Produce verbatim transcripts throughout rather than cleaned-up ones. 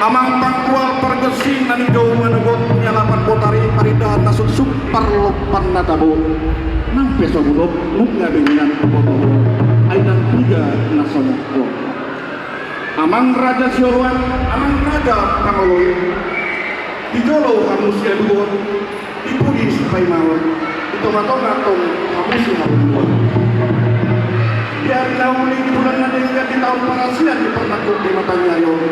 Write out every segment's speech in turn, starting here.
Amang panggual pargonsi nami, dao manogot ni alapan botari, parindahan na suksuk, parlompan na tabo, nang pe so bulok, nunga be nian huboto, ai ndang piga na so mongkol. Amang raja Sioluan, amang raja Pangoloi, di jolo hamu siaduon, di pudi sipaimaon, di tongatonga tong hamu sihabunduon. Di ari na uli, di bulan na denggan, di taon parasian, di parnangkok, di mata ni ari on,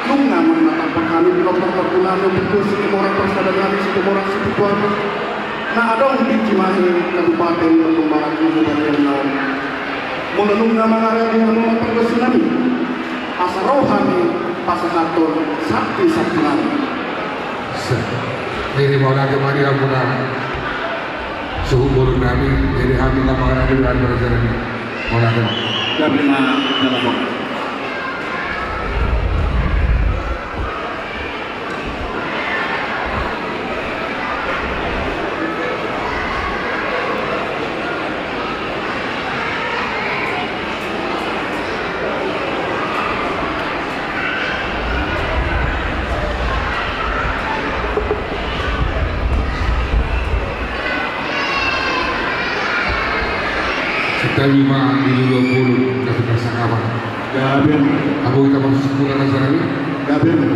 nunga manang na tampak hami pinompar partunaon, pinompar Situmorang, parsadanami Situmorang Sipituamen na adong di Cimahi, Kabupaten Bandung Barat, Kabupaten Batam. Molo nunga mangaradi hamu, amang pargonsi nami, asa ro hami pasahathon santi-santi nami. Jadi mauliate ma di hamuna suhut bolon nami, jadi hami na mangaradi, mangaradi raja nami. Mauliate ma. Gabe ma, gabe ma. Santabi ma di luluan bolon, tapi rasa kawan. Gabe ma. Ago hita marsimpul, raja nami. Gabe ma.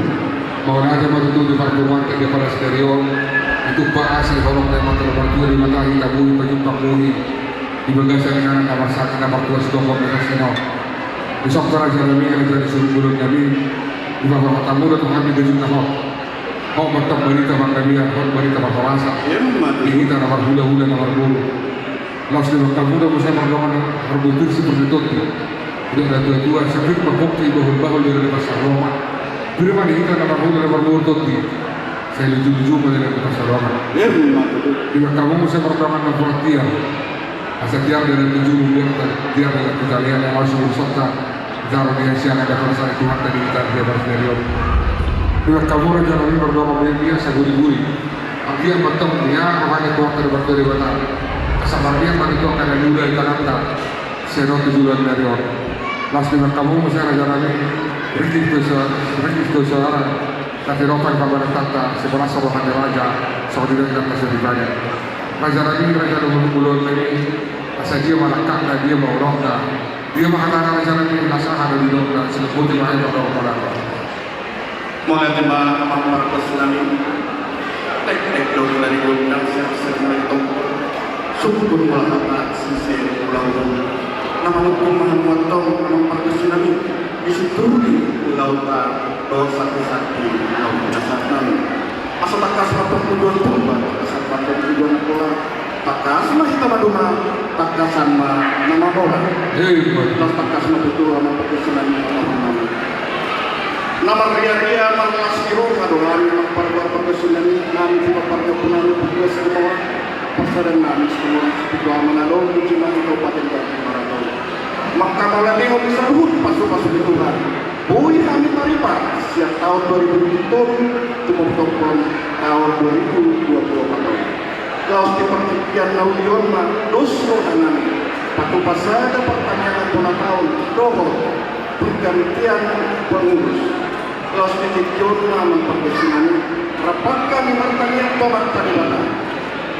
Mauliate ma tutu di parpunguanta di apala sadari on, ditumpak asi holong ni Amanta na martua Debata, hita boi pajumpang boi di bagasan inganan na marsanti na martua sitongkop di hasina on. Dison pe, raja nami, raja ni suhut bolon nami, dipasahat hamu do tu hami gajut na hot. Hot mantong barita panggabean, hot barita parhorasan. Emma tutu. Di hita na marhulahula, na marboru. Laos dibahen hamu do muse mardongan marbue pir siborngin tondi. Didok natuatua, sipir ma pongki, bahulbahul di ari na pansarian. Pir ma di hita na marhula, na marboru tondi, sai lujuluju ma di ari na pansarian. Emma tutu. Dibahen hamu muse mardongan napuran tiar. Asa tiar di ari na tu julu, tiar, tiar di ari na tu jalean, na laos urusan ta. Jalo di hasiangan, di apala sada ni Tuhanta di hita di apala sadari on. Dibahen hamu, raja nami, mardongan marmeam, asa guriguri. Anggiat mantong diatur roha ni Tuhanta na martua Debata, asa marmeam ma di Tuhanta na niula di tanganta sian on tu julu ni ari on. Laos dibahen hamu muse, raja nami, ringkot do sa-, ringkot do sahala na tinopa ni pambahenanta, sai horas roha ni raja, songon i do inanta sian ibana. Raja nami, raja ni suhut bolon nami, asa dia ma langkangna, dia ma unokna, dia ma hatana, raja nami, las aha do nidokna, sai boti ma hami mardongan. Mauliate ma, amang pargonsi nami. Tektek do na nigondang, serser na nitongkol, sungkun mula hata, sise mula ulaon. Na manungkun ma hamu antong, amang pargonsi nami, di situtu di ulaonta dohot santi-santi na hupasahat nami. Asa tangkas ma antong tujuan purba, tangkasan ma antong tujuan pola, tangkas ma hita maduma, tangkasan ma na mamora. Emma tutu. Laos tangkas ma tutu, amang pargonsi nami, na mamora. Na marriaria marlas ni roha do hami, amang pargonsi nami, hami pinompar ni ompu nami, Ompu Situmorang, parsadanami Situmorang Sipituamen na adong di Cimahi, Kabupaten Bandung Barat on, mangkamalehon saluhut pasupasu ni Tuhan. Boi hami tarima sian taon dua ribu dua puluh tolu, tumompohon taon dua ribu dua puluh opat on. Laos di partingkian na uli on ma dos rohanami patupa sada partangiangan bona taon dohot pergantian pengurus. Laos di tingki on ma, amang pargonsi nami, rap hami martangiang tu Amanta Debata.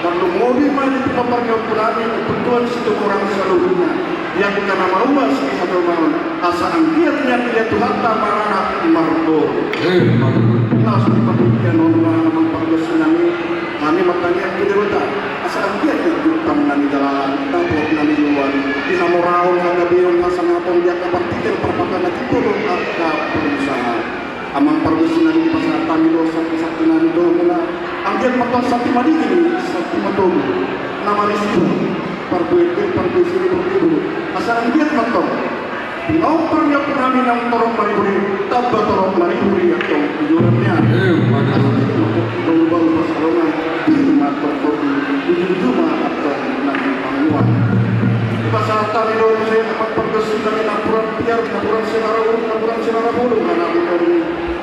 Tarlumobi ma di pinompar ni ompu nami, Ompu Tuan Situmorang saluhutna, di angka na mauas di hajolmaon, asa anggiat nian ia Tuhanta maranak marboru. Emma tutu. Laos di partingkian on ma, amang pargonsi nami, hami martangiang tu Debata, asa anggiat nian jumpang na nidalanan, dapot na niuluan, di hamoraon, hagabeon, hasangapon, di angka partingkian, parpakan na timbo dohot angka parmusaan. Amang pargonsi nami, dipasahat hami do santi-santi nami tu hamuna. Anggiat ma antong santi madingin, santi matogu, na marisi parbue pir, parbue siri, parbue bulu. Asa anggiat ma antong pinompar ni ompu nami naung torop mariburi, tamba torop mariburi antong ujuranna. Emma tutu. Asa tingki ma antong bahulbahul pansalongan, pir ma antong tondi, ujung juma antong nang pangamuan. Dipasahat hami do muse, amang pargonsi nami, napuran tiar, napuran sinara uruk, napuran sinara bolong, na napuran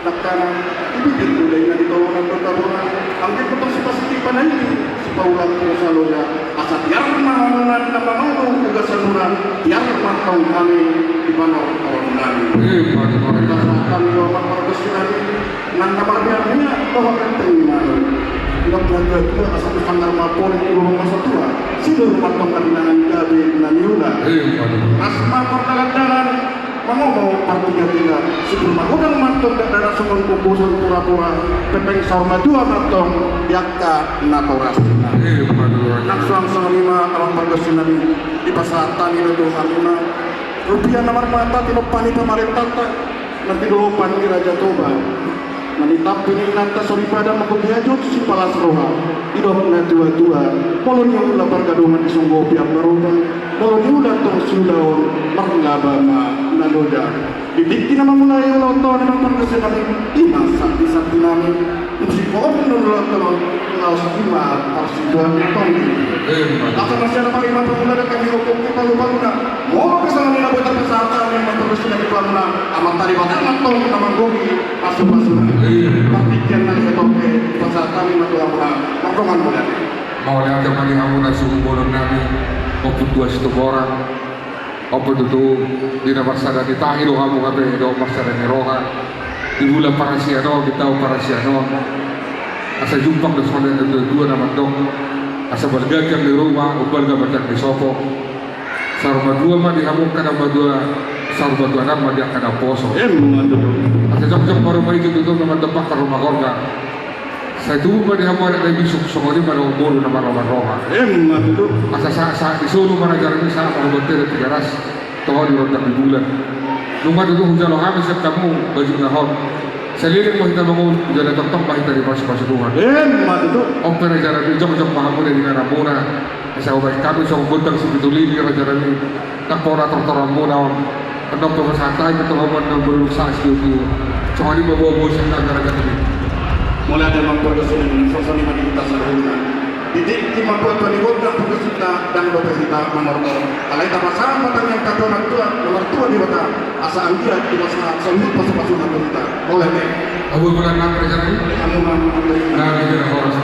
dangkana, di bibir do dainang, di tolonan do tabona. Anggiat ma antong sipasitipan na uli, sipaulak tu salona, asa tiar ma hamu na mamanu bagasanmuna, tiar ma antong hami di panortoranmuna. Ima tutu. Pasahat hami do amang pargonsi nami, nang na marmea-mea dohot ganteng ni maru. Didok na tua-tua, asa tu sanggar ma poling, tu lurung ma satua, sinur ma tong na binangan gabe na niula. Ima tutu. Las ma pardalan-dalan, mangomo partiga-tiga, sinur magodang ma tong dakdanak songon umbosan pura-pura, pepeng saur matua ma tong di angka natorasna. Ima tutu. Nang suang songon i ma amang pargonsi nami, dipasahat hami do tu hamuna rupiah na marmata, tinompa ni pamarentanta, na di lolopan ni Raja Toba, na nitampi ni inanta soripada, manggohi hajut sipalas roha. Didok na tua-tua, molo niula pargadongan, disonggopi ambaroba, molo niula tong siulaon, marlaba ma na loja. Di tingki na mamulai ulaon on, amang pargonsi nami, ima sakti-sakti nami, musik pohon nundulan tolong, laos ima parsituan tonggi. Ima. Asa marsiana ma ima pangula dan kami rokok di palu-paluna. Molo pe songon i na boi tapasahat hami amang pargonsi nami tu hamuna, Amanta Debata ma tong na manggohi pasu-pasuna. Ima. Partingkian na di hatop pe, pasahat hami ma tu hamuna, mardongan mauliate. Mauliate ma di hamuna suhut bolon nami, Ompu Tua Sitoborang. On pe tutu, di na marsada ni tahi do hamu hape dohot marsada ni roha. Di bulan parasian on, di taon parasian on, asa jumpang do songon na tua-tua na mandok, asa balga tiang ni ruma, umbalga ma tiang ni sopo. Saur matua ma di hamu angka na matua, saur matua nang ma di angka na poso. Ima tutu. Asa jongjong ma ruma i tutu, na mandok angka ruma gorga. Sai tubu ma di hamu anak na bisuk, songon i ma dohot boru na marroha-roha. Ima tutu. Asa sahat-sahat ni solu ma raja nami, sahat ma tu bontean Tigaras, toho di rondang ni bulan. Nunga tutu hujalo hami sian hamu bajuna on. Saleleng ma hita mangolu, jala tongtong ma hita dipasu-pasu Tuhan. Ima tutu. On pe raja nami, jongjong ma hamu di ingananmuna. Asa hubaen hami songon gondang sipitu lili raja nami. Ndang pola tortoranmuna on. Ndang pola sahat hami tu hamu na marulung sahat sitio-tio. Songon i ma boa-boa sian hami raja nami. Mauliate amang pargonsi nami, songon i ma di hita saluhutna. Di tingki ma boan ni gondang pargonsinta, ndang dope hita manortor. Alai tapasahat ma tangiangta tu Amanta na martua Debata, asa anggiat dipasahat saluhut pasu-pasuna tu hita. Mauliate. Abu bulan na raja nami. Hamu ma amang pargonsi nami. Na, di kira horas.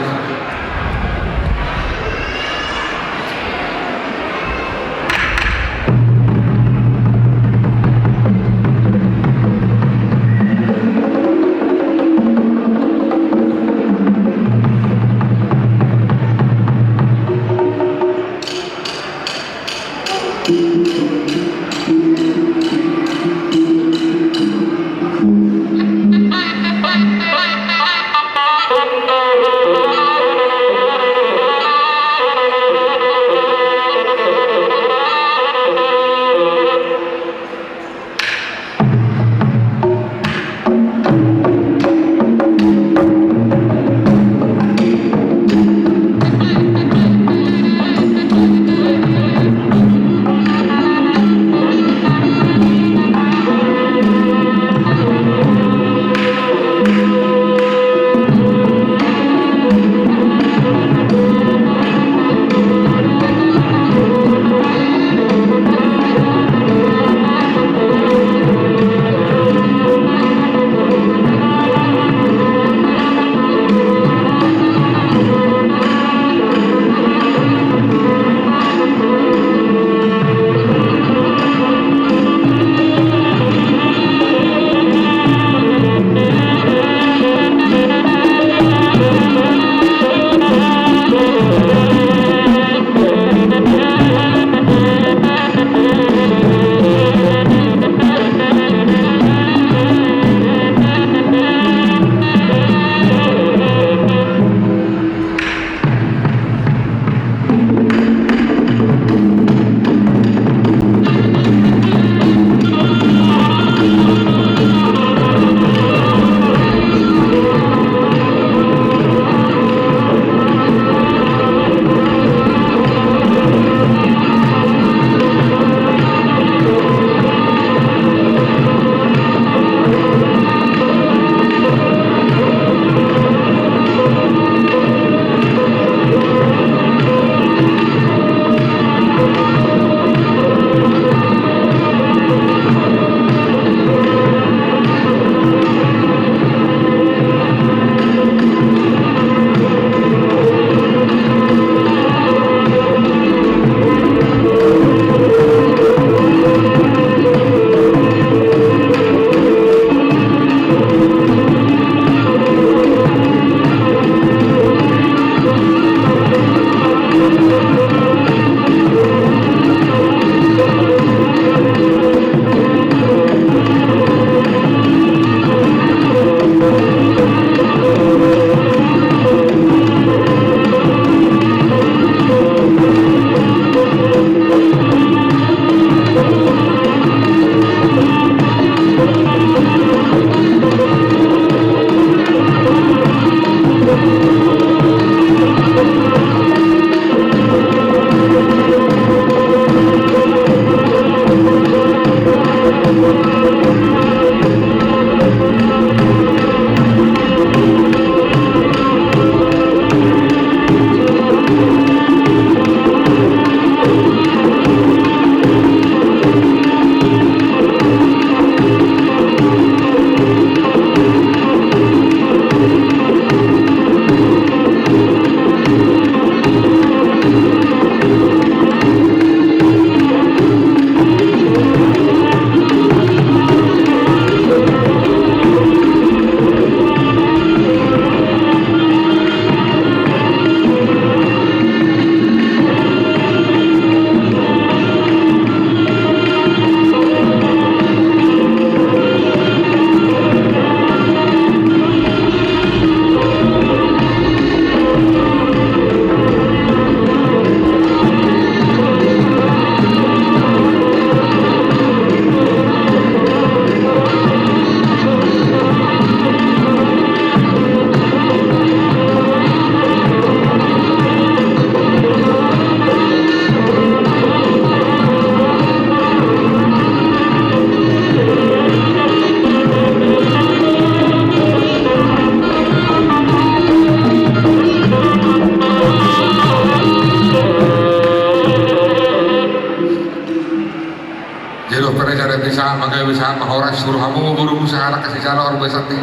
Sada bisa manggabe, bisa ma horas, suruh hamu boru, bisa anak kasih jalo, arbe sati,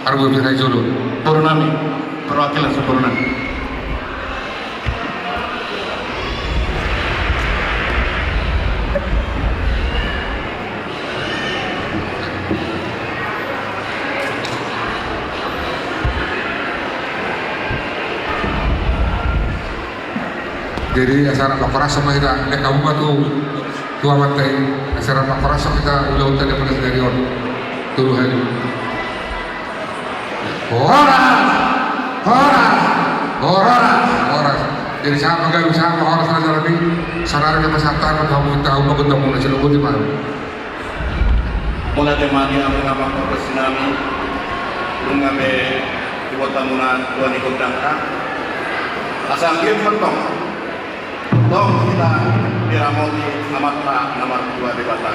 arbe bisa jolo. Boru nami, perwakilan si boru nami. Jadi, asa rap mangkorashon ma hita, lek hamu ma tu, tu amanta i, asa rap mangkorashon hita ulaonta di amanta sadari on. Tolu hali. Horas! Horas! Horas! Horas! Jadi, sahat ma gabe, sahat ma horas, raja nami, saudara, na pasahat tangan, hamu, hamu, hamu, hamu, na siloboti ma. Mauliate ma di hamu amang pargonsi nami, nunga be diboan hamuna dua ni gondang. Asa anggiat ma antong, tong hita diramoti Amanta na martua Debata.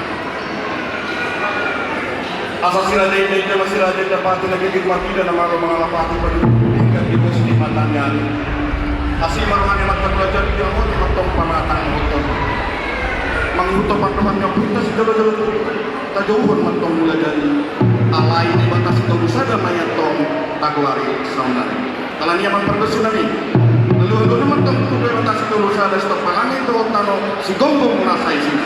Asa siraja inda, inda ma siraja inda pati na gigir marnida na malo mangalapati padi tingkat di pos di matanya. Asi ma roha ni Amanta Mulajadi diramoti ma antong pamatang ma antong. Mangihuthon pandohan ni ompunta sijalo-jalo tutu. Tajouhon ma antong Mulajadi, alai Debata Sitolusada ma i antong tagoari saonari. Alani i amang pargonsi nami, alualuhon ma antong tu Debata Sitolusada, sitop langit dohot tano, sigomgom na saisina.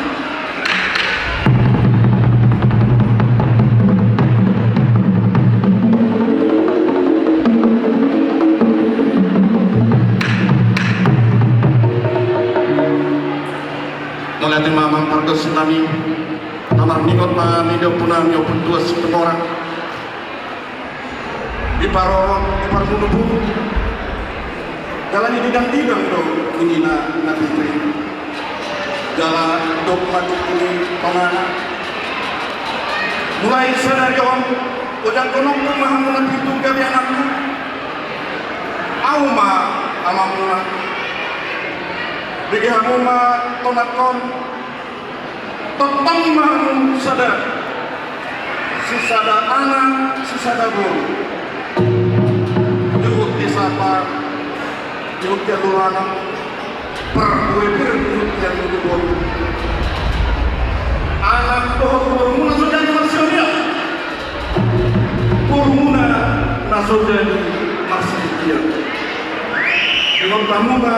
Mauliate ma amang pargonsi nami. Na marningot ma nida ompunami, Ompu Tuan Situmorang. Diparorot, diparmunu-munu. Jala dididang-didang do ninna na pintor i. Jala dok ma tingki ni tongana. Mulai sadari on, ojak gonongku ma hamu na pitu gabe anakku. Ahu ma amangmuna. Bege hamu ma tonangkon. Tongtong ma hamu sada, sisada anak, sisada boru. Juhut di sapa, juhut di aluanan, parbue pir juhut di aluanan. Anak dohot borumuna so jadi marsihoria. Borumuna na so jadi marsihoria. Ingot hamu ma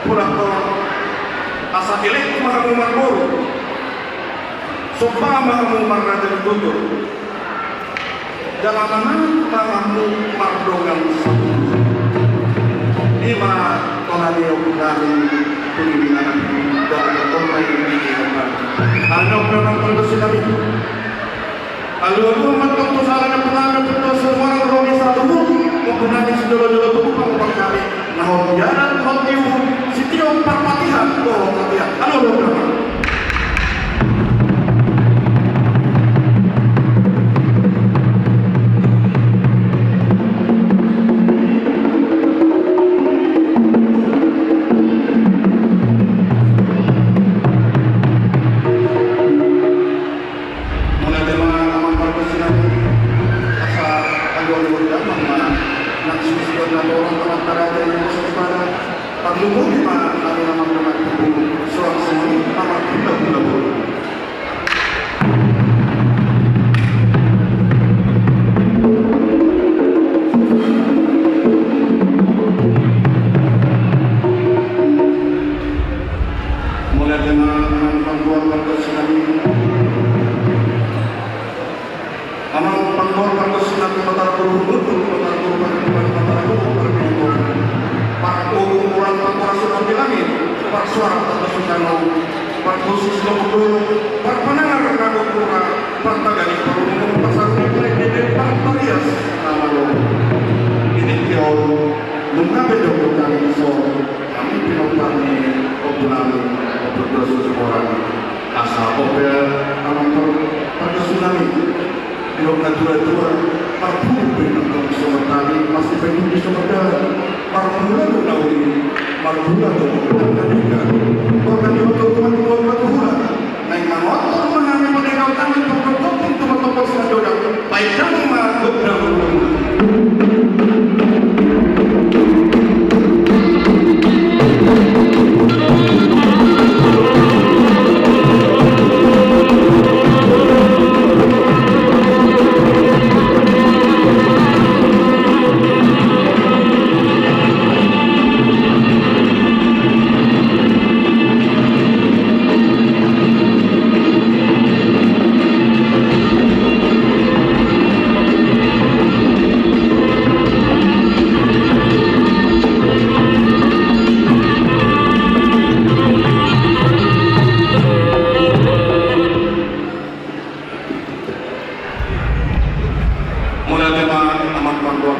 Pura ho, asa elek ma hamu marboru, somba ma hamu marraja ni tutur, jala manat ma hamu mardongan sabutuha. I ma tona ni ompunami, tu di binanga, jala tona i di binanga. Anak memang perlu sinami. Alualuhon ma antong tu sala ni ompunami, Ompu Tuan Situmorang, ro di saluhut ompunami sijolo-jolo tubu, pangupang hami na hot di adat, hot di uhum, sitio parpatihan dohot hatian. Alualuhon ma. Mauliate ma amang pargonsi nami, asa alualuhon damang ma nang suhut na torop, amang pargonsi nami, asa pada parlumuni ma nang amang pargonsi nami, suang songoni amang pargonsi nami. Mauliate ma amang pargonsi nami. Amang pargonsi nami, Batara Toruhun, Batara Toruhun, Batara Toruhun, Batara Toruhun. Parhobungan, parhobungan di langit, parsuara, parsuara. Parhobungan, parpanangar, parhobungan, partagani, parhobungan, parsarungi, parhobungan, partarias, nama lo. Ini kio, nunga bedo kami so. Hami pinompar ni ompunami, Ompu Tuan Situmorang, asa ope amang pargonsi nami, didok natua-tua, marpungu pe nang songon hami, masipaihut di songon dalan, marmula do na uli, marmula do na denggan, marmula do na denggan. Naeng mangontor ma hami, manenggal tangan, pangkopkop pintu, matopos na dodak. Baik, damang ma gondang.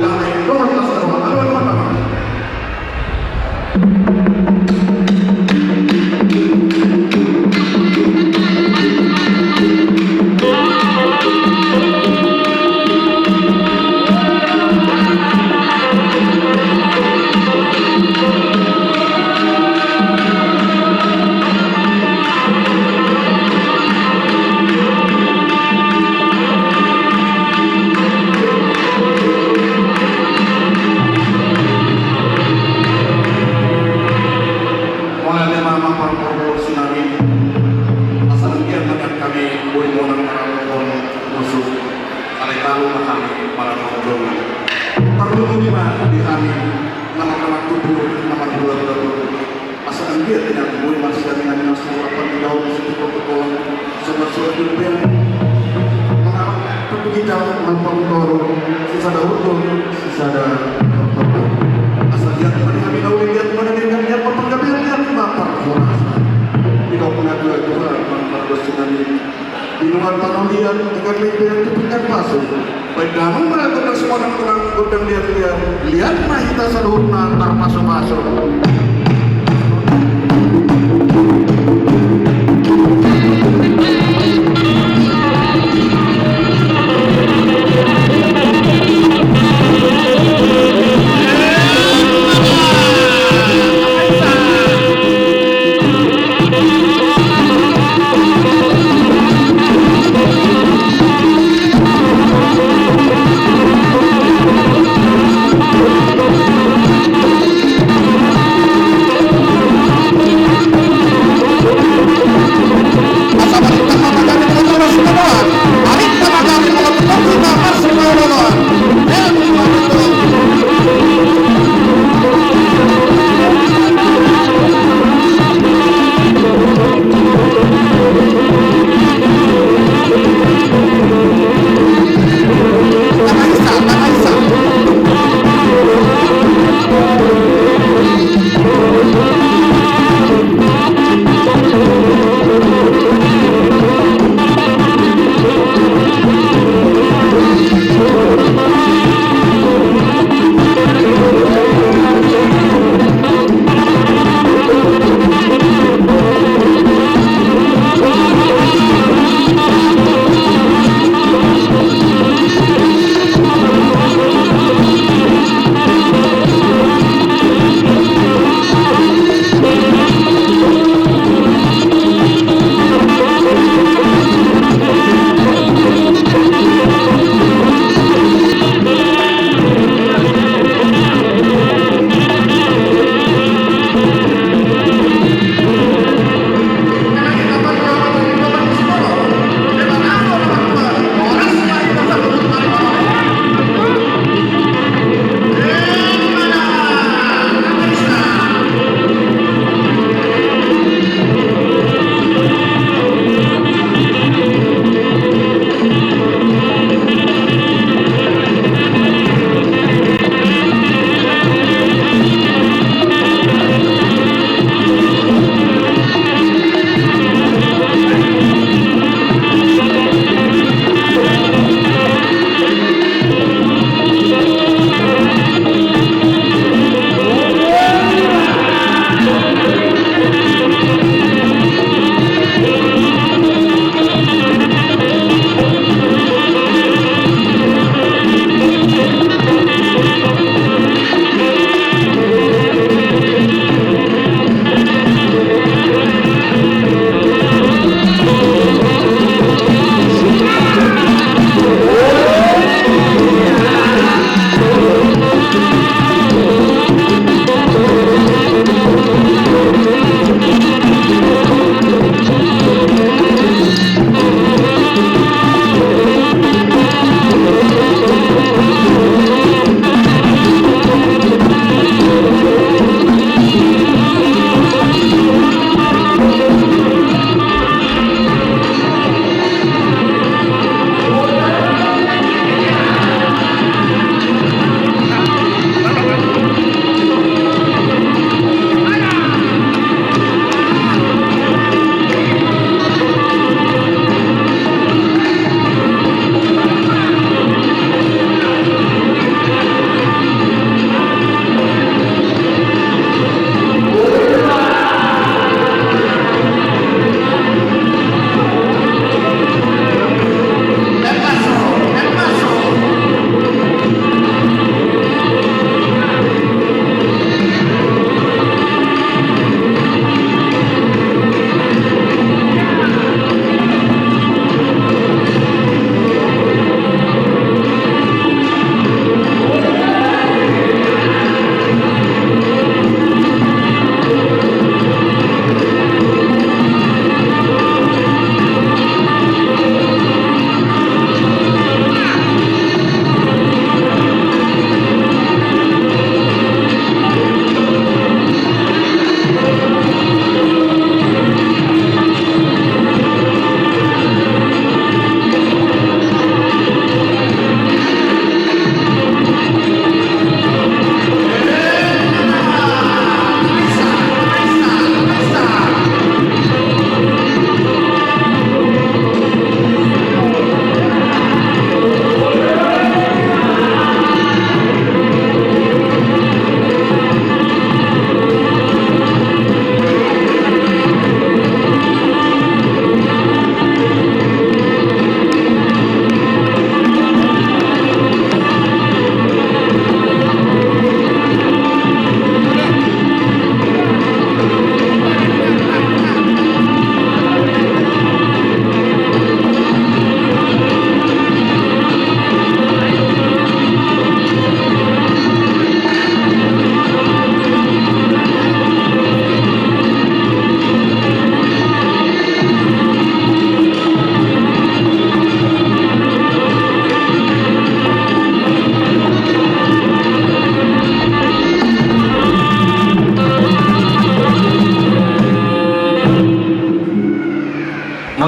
Damai dohot Las Daroha. Alo, alo, alo. Mauliate ma amang parboru sinami. Asa anggiat ma nian hami boi monang maradophon musu. Alai talu ma hami maradophon dongan. Parlungun i ma di hami na mangkalang tubu na marhulahula tubu. Asa anggiat nian boi marsiaminaminan suhut apala di gaol, suhut di protokol, suhut di protokol. Mangkalang tubu hita marpanggoru sisada urdot, sisada protokol. Asa liat ma di hami na uli, liat ma na denggan, liat ma panggabean, liat ma parhorasan. Didok na tuatua, amang parboru sinami. Di nuan tano liat, di kandang liat, di pinggan pasu. Baen damang ma gondang simonang-monang, gondang liat-liat. Liat ma hita saluhutna tarpasupasu.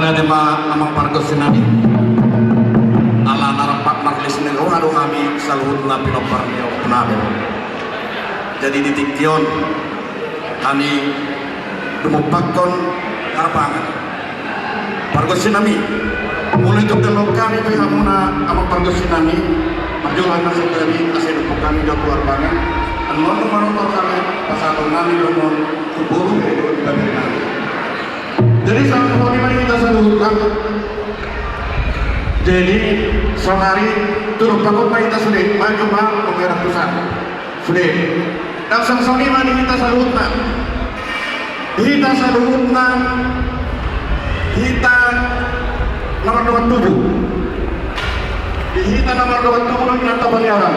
Ate ma amang pargonsi nami. Ala na rap marlis ni roha do hami saluhutna pinompar ni ompunami. Jadi di tingki on hami dumompakkon arpangan. Pargonsi nami, molo tung denggan hami pe hamuna amang pargonsi nami, marjolo hami na sahali asa dipungkami jo tu arpangan. Annon manortor hami pasahaton nami dohot tu boru bere dohot ibebere nami. Jadi songon i ma di hita saluhutna. Jadi sonari turun pakon ma hita sude, maju ma penggerak pusat. Sude. Ndang songon i ma di hita saluhutna. Di hita saluhutna, hita na mardongan tubu. Di hita na mardongan tubu do di na tapaliaran.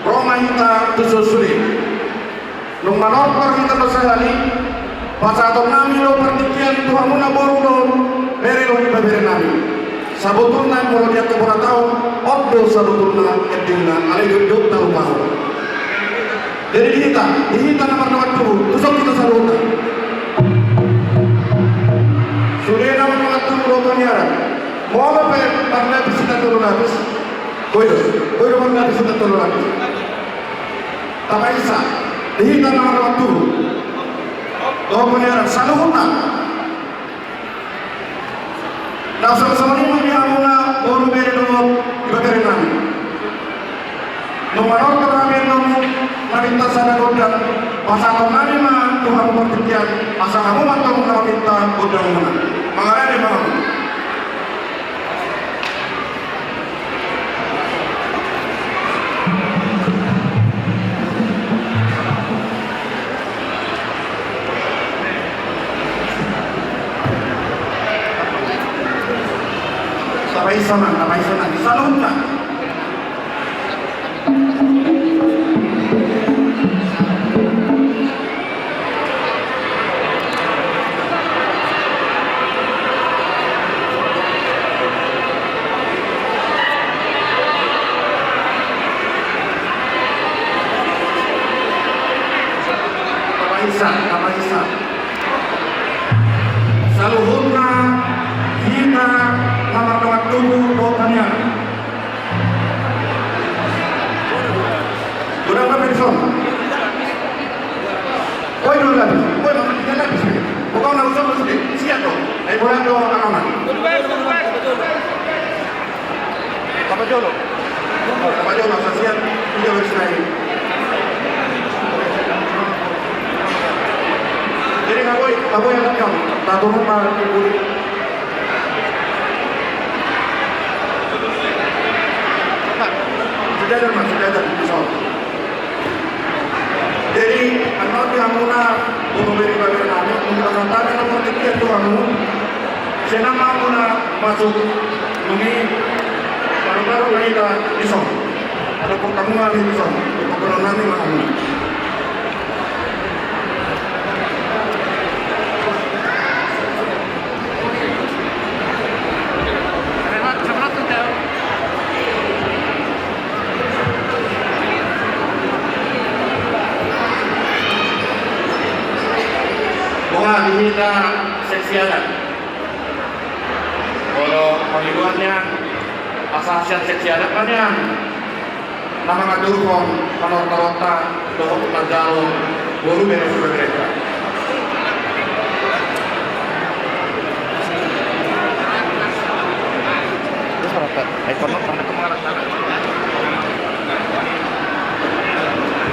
Ro ma hita tu son sude. Nunga manortor hita do sahali, pasahaton nami do partingkian tu hamuna boru dohot bere dohot ibebere nami. Sabotulna molo di angka bona taon, on do sabotulna endingna, alai jotjot tarlupa. Jadi di hita, di hita na mardongan tubu, tu son hita saluhutna. Sude na mardongan tubu dohot paniaran. Molo pe marlapis hita tolu lapis. Boi do, boi do marlapis hita tolu lapis. Tapaisa, di hita na mardongan tubu dohot paniaran saluhutna. Ndang songon i ma di hamuna boru bere dohot ibebere nami. Nunga manortor hami annon na pinta sada gondang, pasahaton nami ma tu hamu partingkian, asa hamu ma antong na maminta gondangmuna. Mangarade ma hamu. Tapaisa ma, tapaisa ma, saluhutna. Tapaisa, tapaisa. Saluhutna hita na mardongan tubu dohot paniaran. Godang dope dison. Oi do lagi, oi mama tiga lagi sih. Pokokna usul mesti siap do. Ai bola do anak-anak. Tapajolo. Tapajolo, asa siap. Tiga baris lain. Jadi ngaboi, ngaboi anak kau. Taturun ma. Sudah ada, Mas, sudah ada. Jadi annon di hamuna boru bere ibebere nami, nunga pasahat hami annon partingkian tu hamu. Sai unang ma hamuna masuk, nunga i baru-baru na hita dison. Adong pertemuan dison, pertemuan nami ma hamuna. Boha di hita seksi adat? Molo parlinggoman nian, asa sian seksi adat ma nian. Na mangaturhon panortoronta dohot manjalo boru bere ibebere.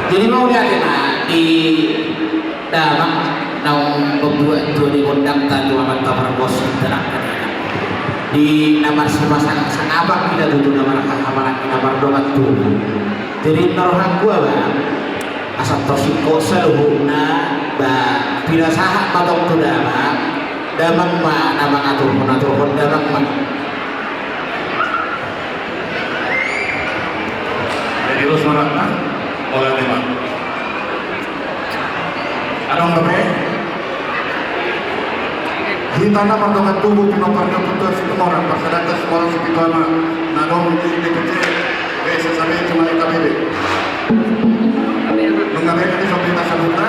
Jadi mauliate ma di damang naung mambuat tua ni gondangta tu amanta pargonsi, terang di na marsipasangap-sangap hita tutu na marhahamaranggi na mardongan tubu. Jadi na rohangku, abang, asa tosingkop saluhutna, ba, pinasahat ma tong tu damang, damang ma na mangaturhon, aturhon damang ma. Jadi terus ma, Bang. Mauliate ma. Adong dope? Hita na mardongan tubu, pinompar ni Ompu Tuan Situmorang, Parsadanta Situmorang Sipitu Ama, na adong di D P C B S S A B, cuma L K B B. Nunga baen di son hita saluhutna.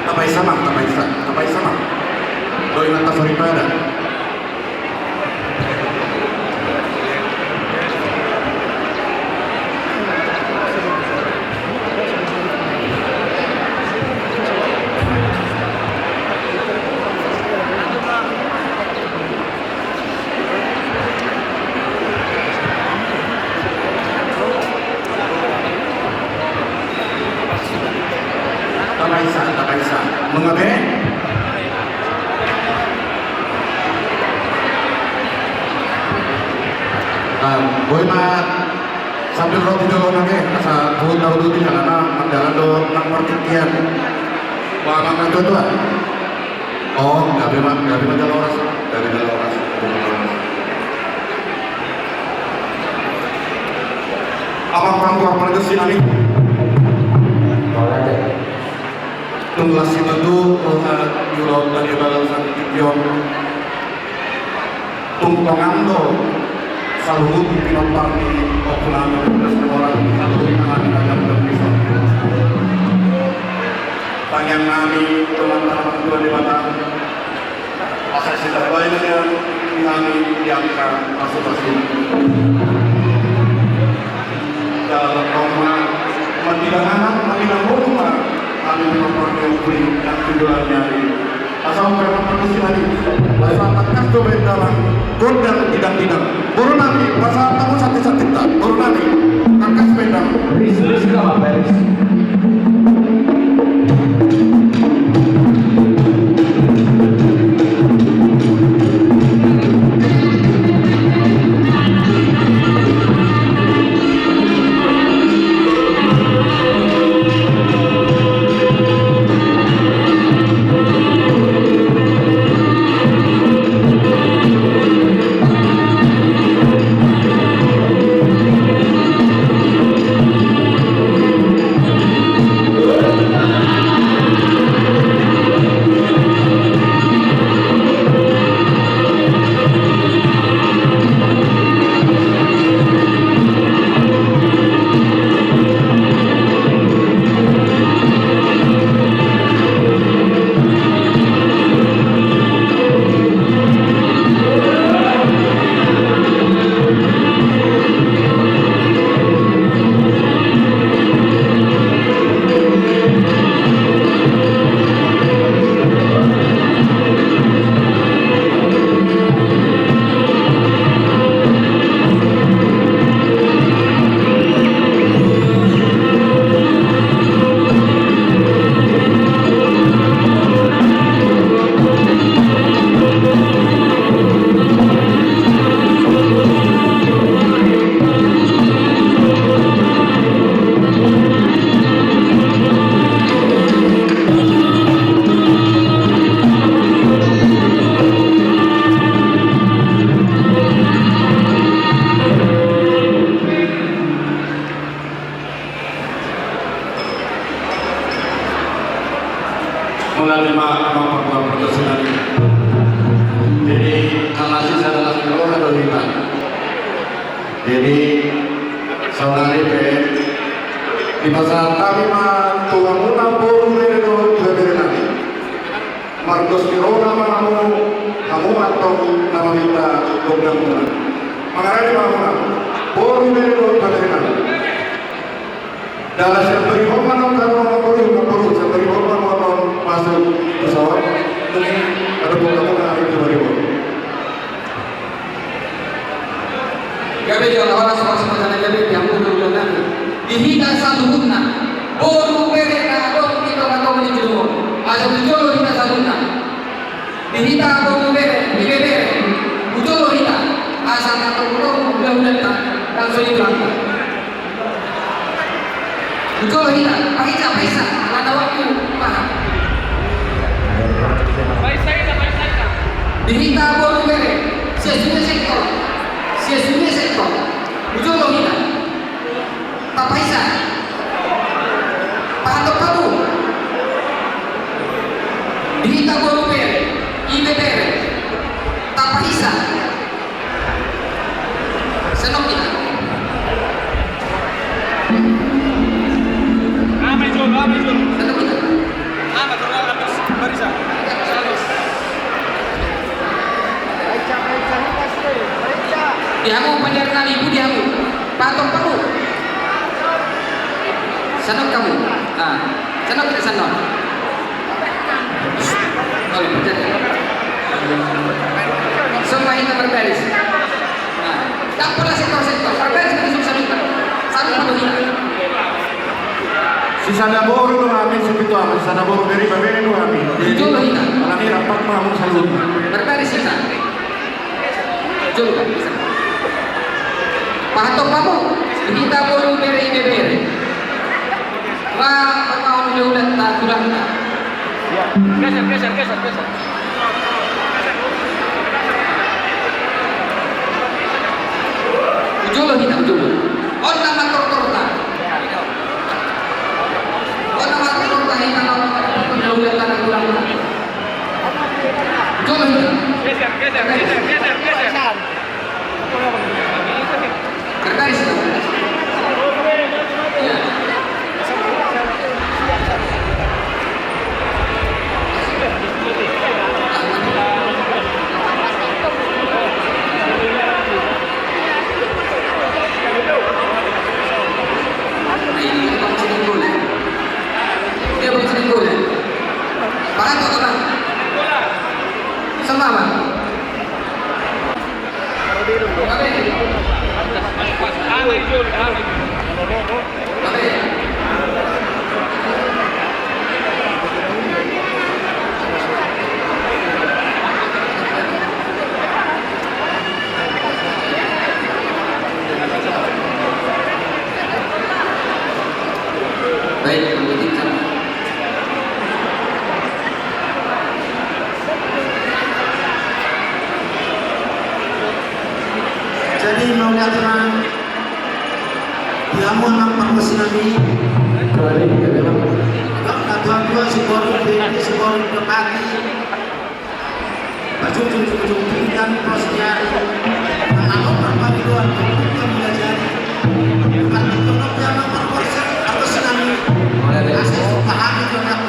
Tapaisa ma, tapaisa, tapaisa ma. Dohot inanta soripada. Tapaisa, tapaisa. Nunga be? Nah, boi ma sambil roti jolo nage, asa buat tahu dulu di sana, mardalan do nang partingkian. Wah, makan tuan-tuan. Oh, gabe ma, gabe ma jala horas, gabe jala horas. Amang panggual pargonsi nami. Tung las situtu, roha di ulaon tadi balasan tingki on. Tung tongan do saluhut pinompar ni ompunami, tugas ni orang saluhut tangan dagang dan pisau. Tangiang nami tu Amanta Tuhan Debata, asa sitambai na nian di hami di angka pasupasu. Jala tong ma mandilang anak, mandilang boru ma hami di pinompar ni ompu i nang tu joloan ni ari. Asa umpe ma pargonsi nami, asa tangkas do bahen damang gondang didang-didang. Boru nami, pasahat hamu santi-santinta. Boru nami, tangkas bahen damang. Ris, ris, ris, ris. Mauliate ma amang panggual pargonsi nami. Jadi, na sisa na las ni roha do hita. Jadi, saonari pe dipasahat hami ma tu hamuna boru, bere dohot ibebere nami. Mardos ni roha ma hamu, hamu antong na maminta gondangmuna. Mangarade ma hamuna boru, bere dohot ibebere nami. Jala sian barihon ma annon hamu, boru, boru, sian barihon ma annon masuk tu son. Dung i adong hamu na ari tu barihon. Gabe jala horas, horas ma jala gabe di hamu na ulaon nami. Di hita saluhutna, boru bere na adong di tonga-tonga ni jolo on, asa tu jolo hita saluhutna. Di hita boru bere, ibebere, tu jolo hita, asa na tongtong hulahulanta, langsung di belakang. Tu jolo hita, paisa, paisa, alana waktu, paha. Di hita boru bere, sian sude sektor, sian sude sektor, tu jolo hita. Tapaisa. Pahatop hamu. Di hita boru bere, ibebere. Tapaisa. Sanok hita. Sanok hamu. Ah, sanok kita sanok. Olo, jadi. Songon i hita marbaris. Ah, ndang pola sektor-sektor. Marbaris kita suksabita. Sanok hamu hita. Sisada boru do hami, sipitu ama, sisada boru, bere ibebere do hami. Jolo hita. Alani rampak ma hamu saluhutna. Marbaris hita. Jolo, pahatop hamu, hita boru, bere ibebere. Ra, ra, ra, ra, ra, ra, ra. Geser, geser, geser, geser. Jolo hita, jolo. On nama tortorta. On nama tortorta, hita na on nama tortorta. Jolo hita. Geser, geser, geser, geser, geser. Berbaris. Ya. Nah, ini Bang Singgul. Dia Bang Singgul. Bang, apa, Bang? Sama, Bang. Baik, kalau begitu. Jadi, mauliate ma di hamu amang pargonsi nami. Natuatua, siboru, bere, siboru, dapati. Pajujung, jujung, pinggan, pos, jari. Nang parpangidoan, pinggan, jari. Parpangidoan, amang pargonsi, pargonsi nami. Asa, pahami, jujung,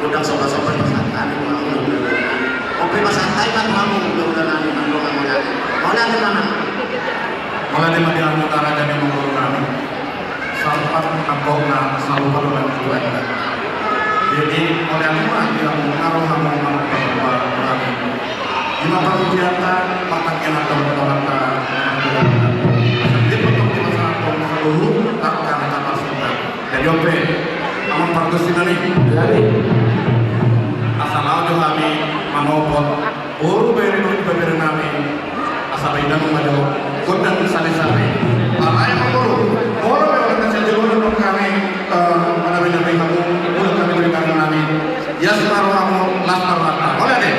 Ndang soba-soba pasahat hami tu hamu, mauliate ma. Ope pasahat hami ma tu hamu, mauliate ma. Mauliate ma. Mauliate ma di hamu raja ni amangboru nami. Sahat nang gok na salupa do nang tuan. Jadi mauliate ma di hamu na ro hamu mangupa-upa hami. Ima parhiteanta, martangiang ma tu Tuhanta. Jadi potong di masa potong saluhut, takkan tak pasukan. Jadi ope, amang pargonsi nami. Jadi asa laho jo hami manopot boru, bere dohot ibebere nami. Asa baen damang ma jo gondang sari-sari. Alai amangboru, molo pe olo na sadia jolo nang hami, eh, manabi-nabi hamu, molo hami bere nami. Ias ma rohamu, las ma rohanta. Mauliate.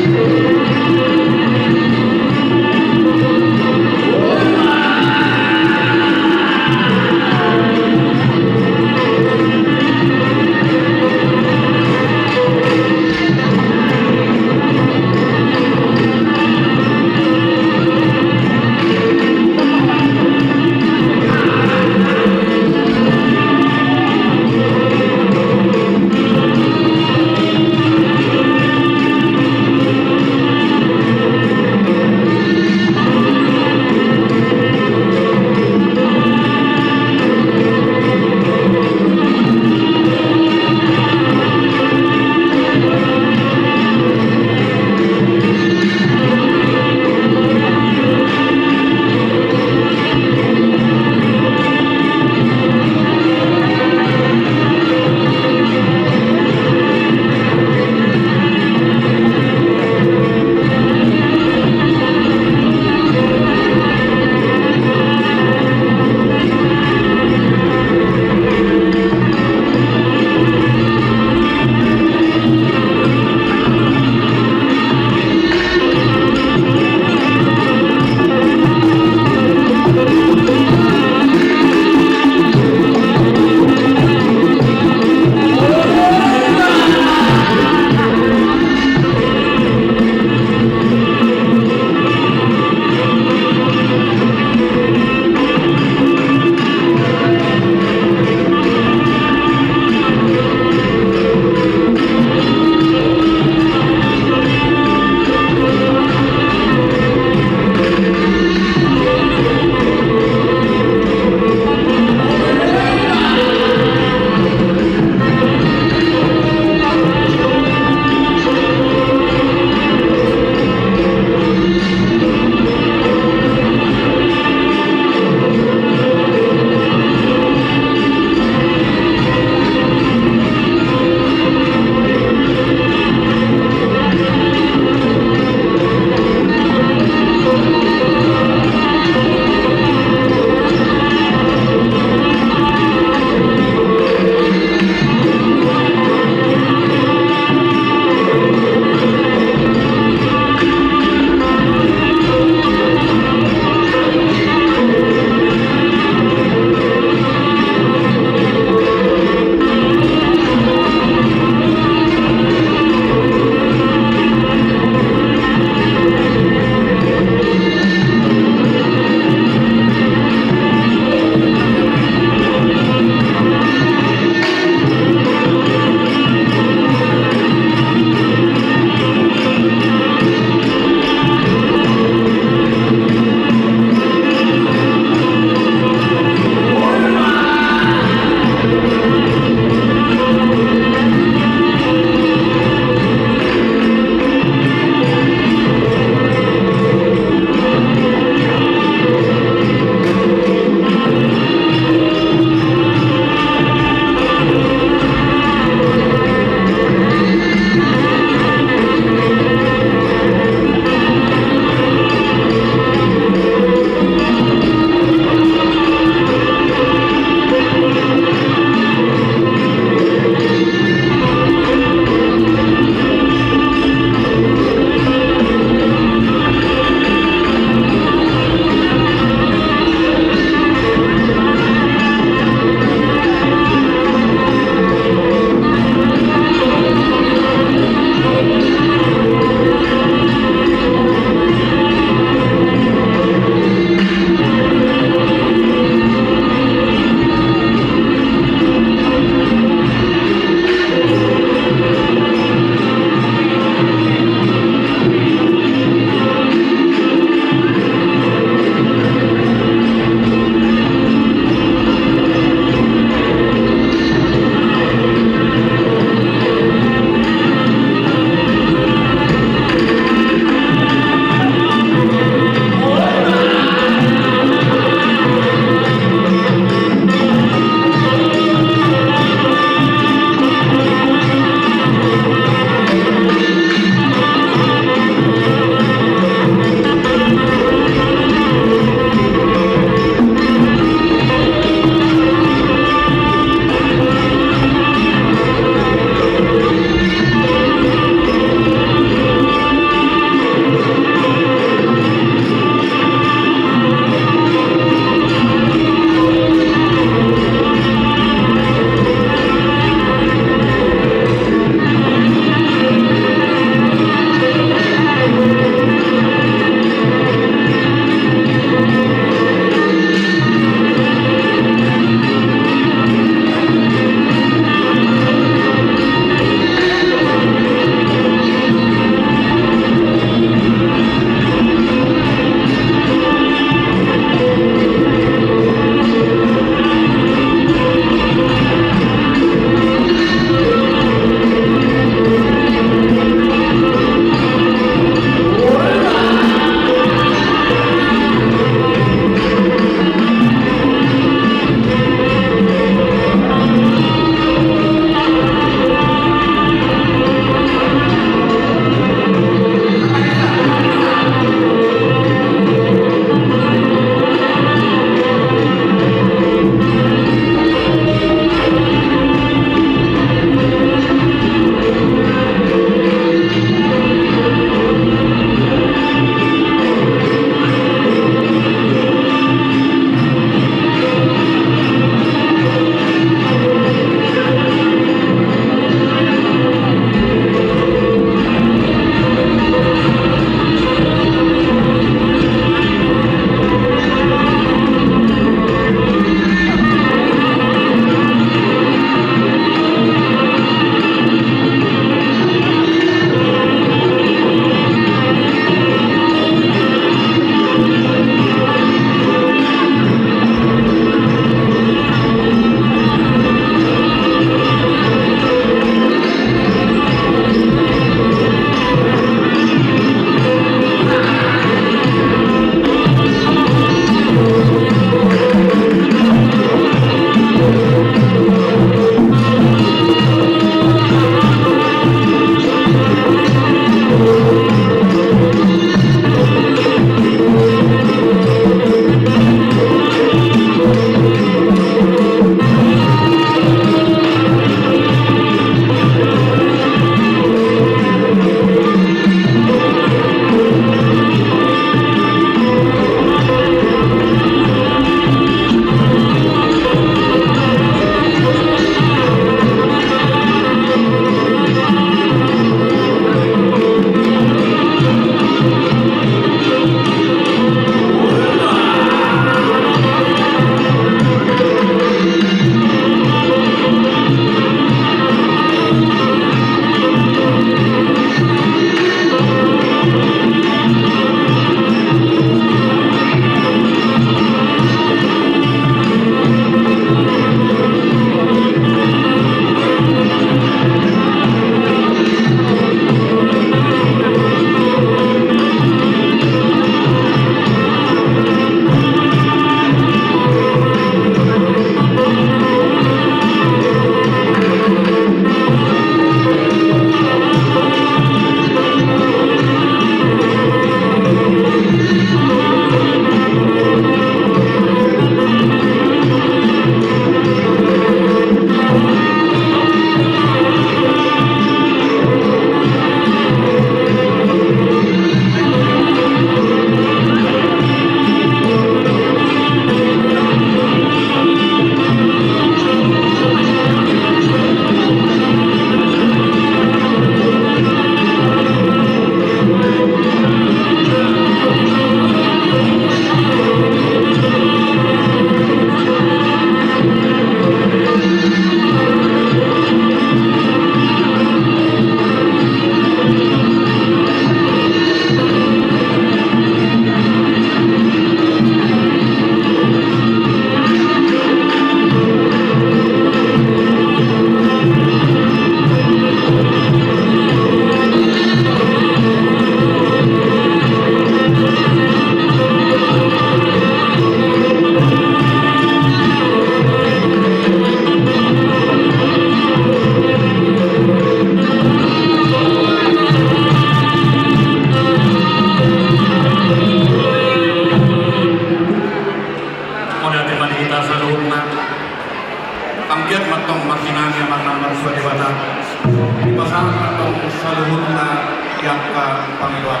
Angka pangidoan.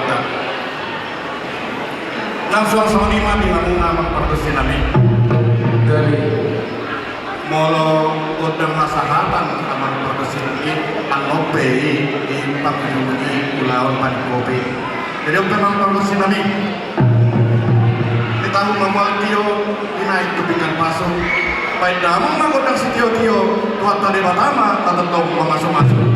Langsung songon i ma di hamuna amang pargonsi nami. Jadi molo gondang hasahatan amang pargonsi nami, annon pe i di panggiling i ulaon paning kopi. Jadi on pe amang pargonsi nami, di tahu mamual tio, di naik tu pinggan pasu. Baen damang ma gondang sitio-tio, Tuhanta Debata ma tatongtong mamasumasu.